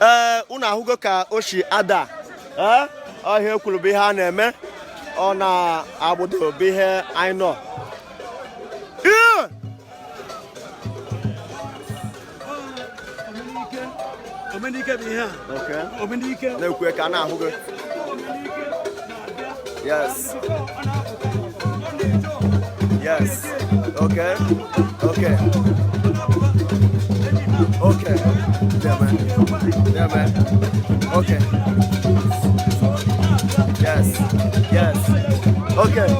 Ee, unu ahụgo ka o si ada. Ee, ọ ihe ekwuru bụ ihe a na-eme. Ọ na-agbụdo bụ ihe anyị nọ. Ee! Omenike bụ ihe a. Okay. Omenike. Na-ekwu ka a na-ahụ gị. Yes. Yes. Okay. Okay. Okay. Yeah, man. Yeah, man. Okay. Yes. Yes. Okay.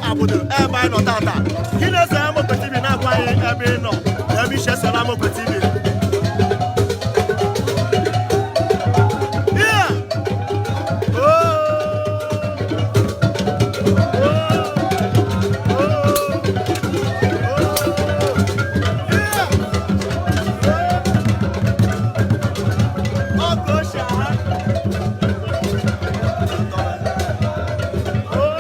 Agbụdo ebe anyị nọ tata, gị na-eso Amokwe TV na-agwa anyị ebe ị nọ na ebe iche esola Amokwe TV. Yeah! Oh! Oh! Oh! Oh! Yeah! Oh! Ọ ka o si aha. Oh!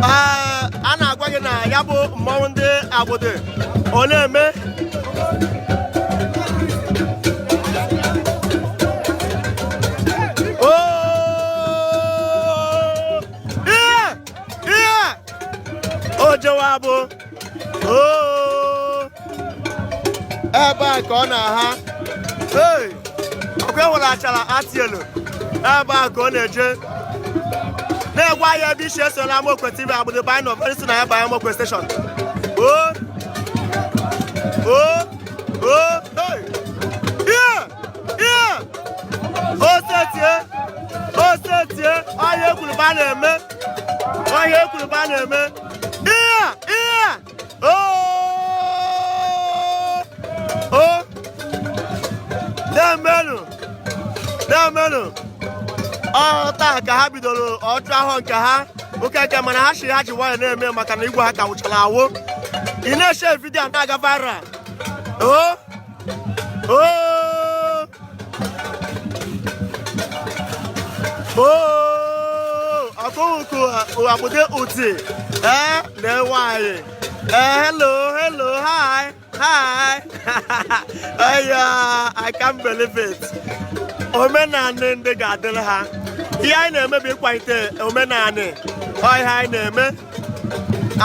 Ee, a na-agwa gị na ya bụ mmọnwụ ndị Agbụdị ọ na-eme. Oo! Ihe! Ihe! O jewa bụ Oo! Ebe a ka ọ na-aha. Hey! Ọkwa enwere achara atielu ebe a ka ọ na-eje na-egwa anyị ebe isi esola Amokwe TV. Agbụdị bụ anyị nọ. Very soon anyị banye Amokwe station. O o o, hey! Ihe ihe o setie, o setie. Ọhịa ekwuru bụ a na-eme, ọhịa ekwuru bụ a na-eme. Ihe ihe o o na-emenụ na-emenụ. Ọ taa ka ha bidoro ọchụ ahụ nke ha okeke, mana ha shiri ha ji nwayọ na-eme maka na igwe ha ka wụchara awụ. Ị na-eshe video na-aga viral. O o o, ọkụkụ agbụdị uti. Ee, na-ewe anyị. Ee, hello, hello, hi, hi. Aya, I can't believe it. Omenanị ndị ga-adịrị ha. Ihe anyị na-eme bụ ịkwalite omenanị. Ọ ihe anyị na-eme,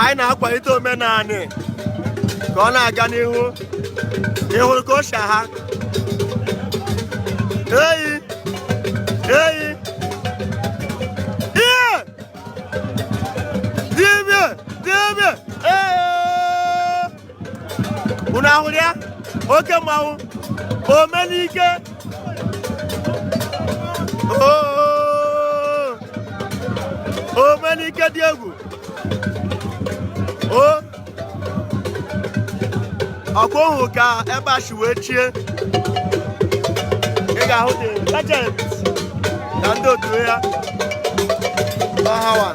anyị na-akwalite omenanị ka ọ na-aga n'ihu. Ị hụrụ ka o si aha? Eyi eyi, ihe dibịa dibịa. Ee, unu ahụrụ ya? Oke mmanwụ omenike. Oo, omenike dị egwu. O ọkwa ohu ka ebe a si wee chie. Ị ga-ahụ the legend na ndị otu ya ọhawa.